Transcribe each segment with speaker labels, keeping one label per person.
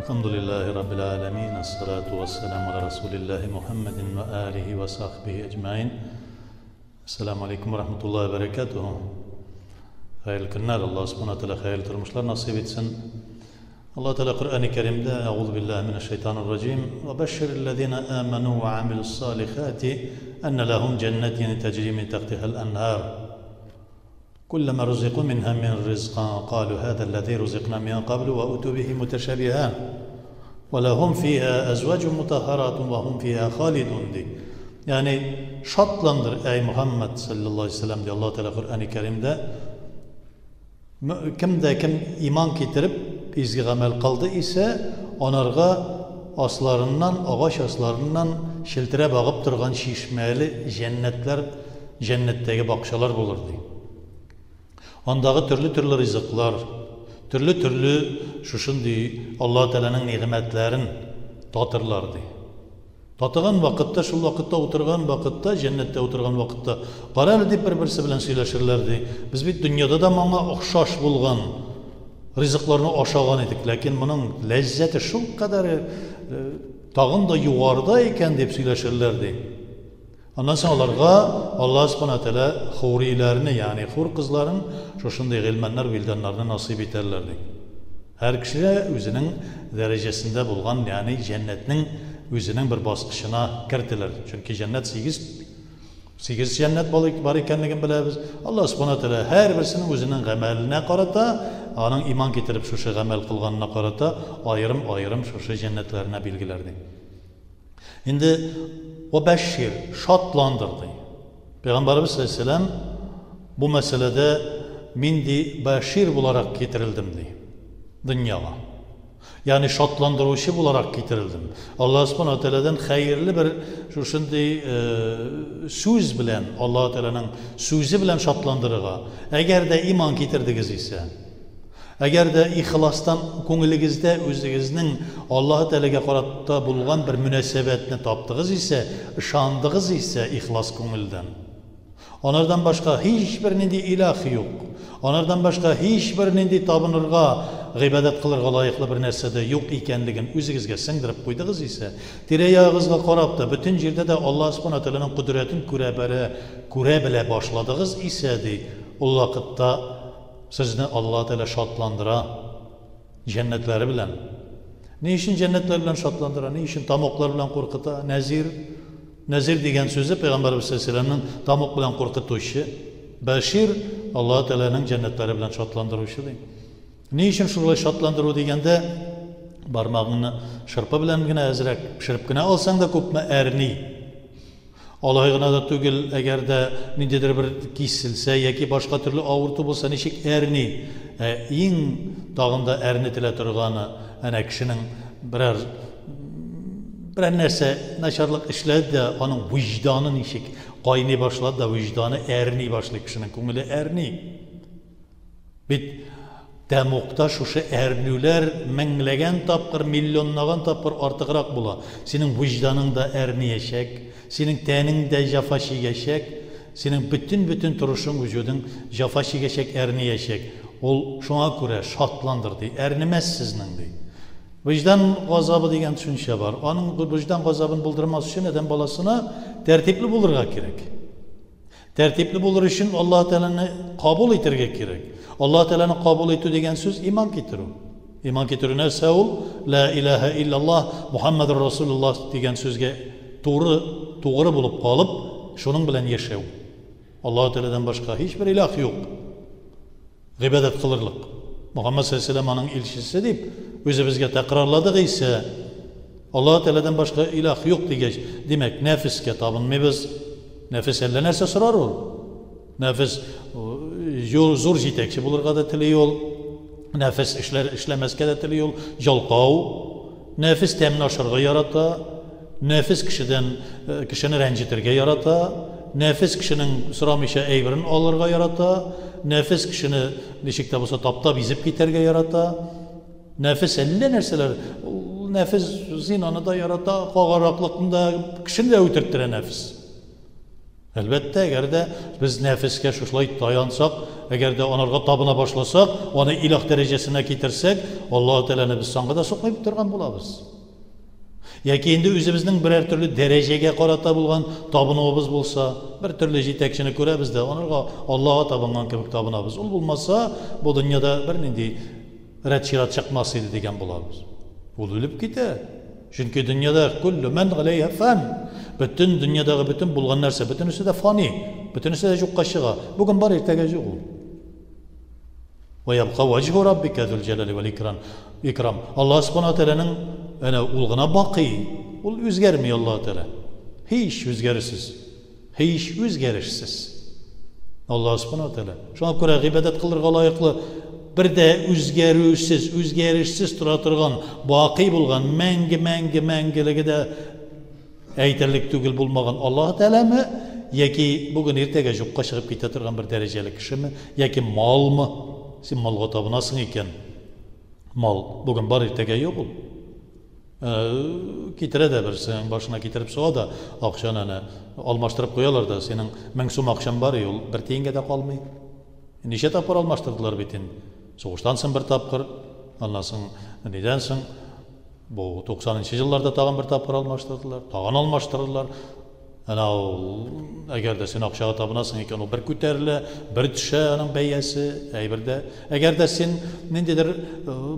Speaker 1: Elhamdülillahi Rabbil alemin. Esselatu vesselamu ala Resulillahi Muhammedin ve alihi ve sahbihi ecmain. Esselamu aleyküm ve rahmetullahi ve berekatuhu. Hayırlı günler. Allah subhanahu teala hayırlı turmuşlar nasip etsin. Allah Teala Kur'an-ı Kerim'de Euzu billahi mineşşeytanirracim ve beşşirillezine amenu ve amilus salihati enne lehum cennetin tecri min tahtiha'l enhar. كلما رزقوا منها من رزقا قالوا هذا الذي رزقنا من قبل وأتوا به متشابها ولهم فيها أزواج مطهرات وهم فيها خالدون di. Yani şadlandır ey Muhammed sallallahu aleyhi ve sellem diye Allah Teala Kur'an-ı Kerim'de kimde kim iman getirip izgi amel kıldı ise onarga aslarından, ağaç aslarından şiltire bakıp durgan şişmeli cennetler, cennetteki bakşalar bulur diye. Andağı türlü-türlü rızıklar, türlü-türlü şuşundu Allah Teala'nın nimetlerin tatırlardı. Tatıgan vakitte, şul vakitte, oturgan vakitte, cennette oturgan vakitte karar edip bir-birisi bilen söyleşirlerdi. Biz bir dünyada da mana okşaş bulgan rızıklarını aşağan edik. Lakin bunun lezzeti şul kadar tağın da yuvarda iken deyip söyleşirlerdi. Ondan sonra onlarga Allah subhanahu teala hurilerini yani hur kızların şuşunday gılmanlar vildanlarını nasip ederlerdi. Her kişi özünün derecesinde bulgan yani cennetinin özünün bir baskışına kirdiler. Çünkü cennet 8 cennet var ekanligini bilamiz. Allah subhanahu teala her birisinin özünün ameline qarata, onun iman getirip şuşu amel qilganına qarata ayırım-ayırım şuşu cennetlerine belgilerdi. Şimdi o beşşir şadlandırdı. Peygamberimiz sallallahu aleyhi ve sellem bu meselede mindi beşşir olarak getirildim diye dünyaya. Yani şadlandırıcı olarak getirildim. Allah subhanahu teala'dan hayırlı bir şu şimdi söz bilen Allah Teala'nın sözü bilen şadlandırığa. Eğer de iman getirdiniz ise, eğer de ihlasdan ko'ngilingizda o'zingizning Alloh taolaga qarata bo'lgan bir munosabatni topdingiz ise, ishondingiz ise ihlos ko'ngildan. Onlardan başka hiç bir nindi ilah yo'q. Onlardan başka hiç bir nindi tabınırga, ibadet qilirga loyiqli bir narsada yo'q ekanligini o'zingizga singdirib qo'ydingiz ise, tira-yog'ingizga qarab da butun yerda da Alloh subhanahu taolaning qudratini ko'ra bila boshladingiz ise, u vaqtda sizni Allah Teala şadlandıra cennetleri bilen. Ne için cennetler bilen şadlandıra? Ne için tamoklar bilen korkuta? Nezir, nezir degen sözü Peygamberimiz sallallahu aleyhi ve sellem'nin tamok bilen korkutuşu. Beşir Allah Teala'nın cennetleri bilen şadlandırışı. Ne için şurayı şadlandırı degende barmağını şırpı bilen gine azrak pişirip gine alsan da kopma erni. Alay da tugil, eğer de nindidir bir kesilse yoki başka türlü avurtu bo'lsa nechik erni, eng tag'inda ernitila turgani ana kishining biror narsa nacharlik ishladi da uning vijdoni nechik qaynay boshladi da vijdoni erniy boshlaydi, kishining ko'ngli erniy. Bit Damoqda şuşu ernüler minglagan topqir, millionlagan topqir ortiqroq bo'la. Sening vijdoning da erniyashak, sening taning da jafa chegashak, sening butun turishing, vujuding jafa chegashak, erniyashak. Ul shunga ko'ra shodlandirdi, ernimas sizning dey. Vijdon g'azobi degan tushuncha bor. Uning vijdon g'azobini bildirmas uchun odam bolasini tartibli bo'lirga kerak. Tertipli bo'lur uchun Alloh taolani qabul etirga kerak. Alloh taolani qabul etu degan so'z iymon keltiruv. Iymon keltiruv narsa u la ilaha illalloh Muhammadur Rasululloh degan so'zga to'g'ri bo'lib qolib, shuning bilan yashau. Alloh taoladan boshqa hech bir iloh yo'q. Ibodat qilirlik. Muhammad sallallohu alayhi vasallamning elchisi deb o'zimizga takrorladik esa, Alloh taoladan boshqa iloh yo'q degach, demak nafsga tobinmaymiz. Nefis elle narsa sorar ol. Nefis zo'r jetekchi bo'lirga da tili yo'l. Nefis ishlamazga da tili yo'l. Yalqov. Nefis temni oshirga yarata. Nefis kishini ranjitirga yarata. Nefis kishining so'ramisha aybirini olirga yarata. Nefis kishini nechikda bo'lsa toptab ezib ketarga yarata. Nefis elle narsalar. Nefis zinoni da yarata, qog'aroqlikni da, kishini da o'tirtira nefis. Әлбәттә, әгәр дә без нәфескә шушылай таянсак, әгәр дә анарга табына башласак, аны илаһ дәрәҗәсенә китерсәк, Аллаһ Тәгаләне без санга да сукмый торган булабыз. Яки инде үзебезнең берәр төрле дәрәҗәгә карата булган табынуыбыз булса, бер төрле җитәкчене күрәбез дә, анарга Аллаһка табынган кебек табынабыз. Ул булмаса, бу дөньяда бернинди рәт чират чыкмас иде дигән булабыз. Ул үлеп китә. Чөнки дөньяда куллу ман галәйһа фан. Бөтен дөньядагы бөтен булган нәрсә, бөтенесе дә фани, бөтенесе дә юкка чыга. Бүген бар, иртәгә юк ул. Ва ябка ваҗһу раббика зул җәлали вал икрам. Икрам. Аллаһ субхана тәгаләнең әнә ул гына бакый. Ул үзгәрми Аллаһ Тәгалә. Һич үзгәрсез. Һич үзгәрешсез. Аллаһ Субхану Тәгалә. Шуңа күрә гыйбадәт кылырга лаеклы бер дә үзгәрүсез, үзгәрешсез тора торган, бакый булган, мәңге, мәңге, мәңгелеге дә әйтерлек түгел булмаган Аллаһ Тәгаләме яки бүген иртәгә юкка чыгып китә торган бер дәрәҗәле кешеме, яки малмы? Син малга табынасың икән. Мал бүген бар, иртәгә юк ул. Китерә дә берсенең башына китереп суга да акчаны әнә алмаштырып куялар да, синең 1000 сум акчаң бар, и ул бер тиенгә дә калмый. Ничә тапкыр алмаштырдылар бит инде. Сугыштан соң бер тапкыр, аннан соң нидән соң бу 90 елларда тагын бер тапкыр алмаштырдылар, тагын алмаштырдылар. Әнә ул, әгәр дә син акчага табынасың икән, ул бер күтәрелә, бер төшә аның бәясе, әйбердә. Әгәр дә син ниндидер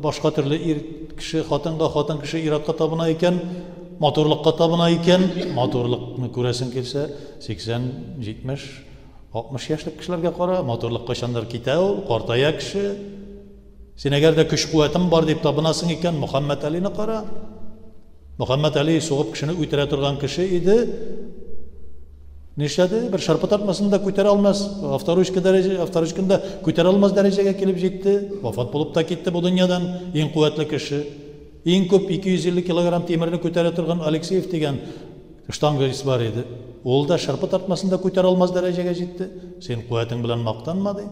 Speaker 1: башка төрле ир кеше хатынга, хатын кеше ир-атка табына икән, матурлыкка табына икән, матурлыкны күрәсең килсә, 80, 70, 60 яшьлек кешеләргә кара, матурлык кайчандыр китә ул, картая кеше. Син әгәр дә көч-куәтем бар дип табынасың икән, Мөхәммәд Алины кара. Мөхәммәд Али сугып кешене үтерә торган кеше иде. Нишләде? Бер шарпы тартмасын да күтәрә алмас, авторучка дәрәҗә, авторучканы да күтәрә алмас дәрәҗәгә килеп җитте. Вафат булып та китте бу дөньядан иң куәтле кеше. Иң күп 250 килограмм тимерне күтәрә торган Алексеев дигән штангист бар иде. Ул да шарпы тартмасын да күтәрә алмас дәрәҗәгә җитте. Син куәтең белән мактанма ди.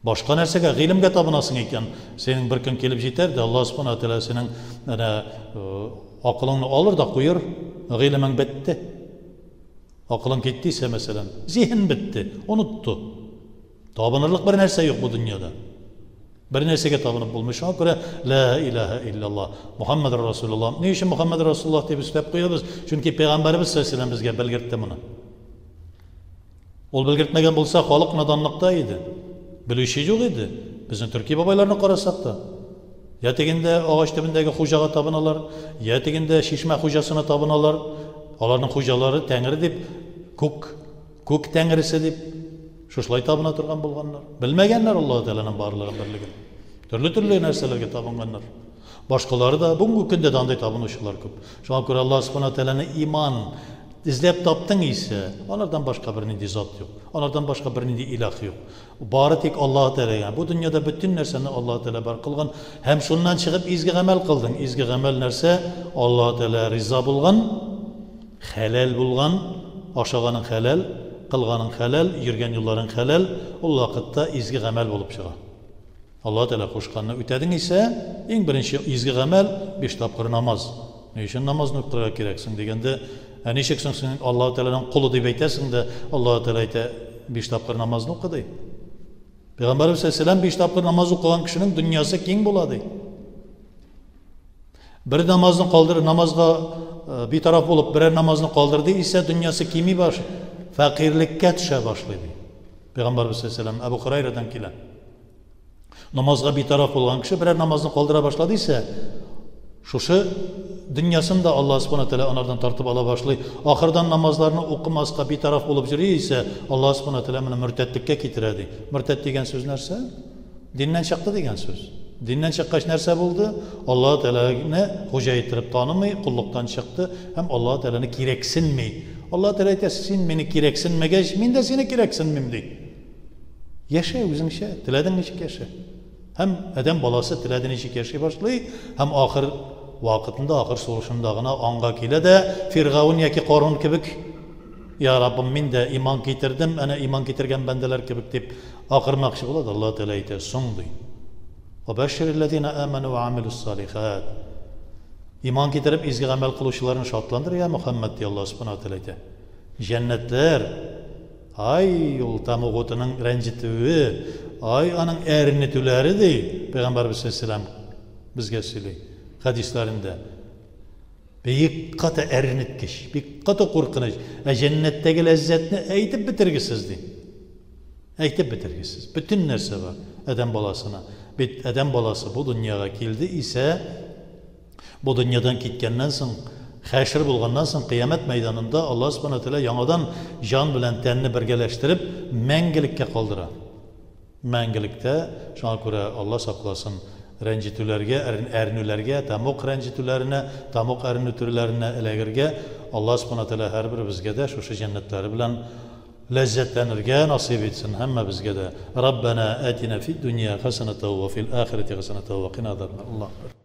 Speaker 1: Башка нәрсәгә, гыйлемгә табынасың икән, синең бер көн килеп җитәр дә, Аллаһ Субхана Тәгалә синең әнә акылыңны алыр да куер, гыйлемең бетте. Акылың китте исә, мәсәлән, зиһен бетте, онытты. Табынырлык бер нәрсә юк бу дөньяда. Бер нәрсәгә табынып булмый. Шуңа күрә ла илаһа иллаллаһ, Мухаммад Расулуллаһ. Ни өчен Мухаммад Расулуллаһ дип өстәп куябыз? Чөнки пәйгамбәребез саллаллаһу алейһи ва сәлләм безгә белгертте моны. Ул белгертмәгән булса, халык наданлыкта иде. Белүче юк иде. Безнең төрки бабайларны карасак та. Я тегендә агач төбендәге хуҗага табыналар, я тегендә чишмә хуҗасына табыналар. Аларның хуҗалары Тәңре дип, күк, күк тәңресе дип шушылай табына торган булганнар. Белмәгәннәр Аллаһ Тәгаләнең барлыгын, берлеген. Төрле-төрле нәрсәләргә табынганнар. Башкалары да бүгенге көндә дә андый табынучылар күп. Шуңа күрә Аллаһ Субхана Тәгаләне иман эзләп таптың исә, алардан башка бернинди зат юк. Алардан башка бернинди илаһ юк. Бары тик Аллаһ Тәгалә генә. Бу дөньяда бөтен нәрсәне Аллаһ Тәгалә бар кылган һәм шуннан чыгып изге гамәл кылдың. Изге гамәл нәрсә? Аллаһ Тәгалә риза булган, хәләл булган, ашаганың хәләл, кылганың хәләл, йөргән юлларың хәләл, ул вакытта изге гамәл булып чыга. Аллаһ Тәгалә кушканны үтәдең исә, иң беренче изге гамәл, биш тапкыр намаз. Ни өчен намазны укырга кирәк соң дигәндә, ә ничек соң син Аллаһ Тәгаләнең колы дип әйтәсең дә, Аллаһ Тәгалә әйтә, биш тапкыр намазны укы ди. Пәйгамбәребез саллаллаһу биш тапкыр намаз укыган кешенең дөньясы киң була ди. Бер намазны калдыр, намазга битараф булып берәр намазны калдырды исә, дөньясы кими баш, фәкыйрьлеккә төшә башлый ди. Пәйгамбәребез саллаллаһу алейһи Әбу Хурайрадан килә. Намазга битараф булган кеше берәр намазны калдыра башлады исә, шушы дөньясын да Аллаһ Субхана Тәгалә анардан тартып ала башлый. Ахырдан намазларны укымаска битараф булып йөри исә, Аллаһ Субхана Тәгалә моны мөртәтлеккә китерә ди. Мөртәт дигән сүз нәрсә? Диннән чыкты дигән сүз. Диннән чыккач нәрсә булды? Аллаһ Тәгаләне хуҗа иттереп танымый, коллыктан чыкты һәм Аллаһ Тәгаләне кирәксенми. Аллаһ Тәгалә әйтә, син мине кирәксенмәгәч, мин дә сине кирәксенмим ди. Яшә үзеңчә, теләдең ничек яшә. Һәм адәм баласы теләде ничек яши башлый, һәм ахыр вакытында, ахыр сулышында гына аңга килә дә, Фиргаун яки Карун кебек, Я Раббым, мин дә иман китердем, әнә иман китергән бәндәләр кебек дип акырмакчы була да, Аллаһ Тәгалә әйтә, соң ди. Вабәшширилләзина аману ва амилус салихат. Иман китереп изге гамәл кылучыларны шатландыр, я Мөхәммәд, ди Аллаһ Субханаһу ва Тәгалә әйтә. Җәннәтләр, ай, ул тәмуг утының рәнҗетүе, ай, аның әрнетүләре, ди Пәйгамбәрбез саллаллаһу безгә сөйли хәдисләрендә. Бик каты әрнеткеч, бик каты куркыныч. Ә җәннәттәге ләззәтне әйтеп бетергесез, ди. Әйтеп бетергесез. Бөтен нәрсә бар адәм баласына. Бит адәм баласы бу дөньяга килде исә, Бу дөньядан киткәннән соң, хәшр булганнан соң, кыямәт мәйданында Аллаһ Субхана Тәгалә яңадан җан белән тәнне бергәләштереп, мәңгелеккә калдыра. Мәңгелектә, шуңа күрә Аллаһ сакласын, рәнҗетүләргә, әрнүләргә, тәмуг рәнҗетүләренә, тәмуг әрнетүләренә эләгергә Аллаһ Субхана Тәгалә һәрберебезгә дә шушы җәннәтләре белән ләззәтләнергә насыйп итсен һәммәбезгә дә. Раббана атина фид дөнья хәсәнәтәү вә фил ахирәти хәсәнәтәү вә кина азабаннар. Аллаһу акбар.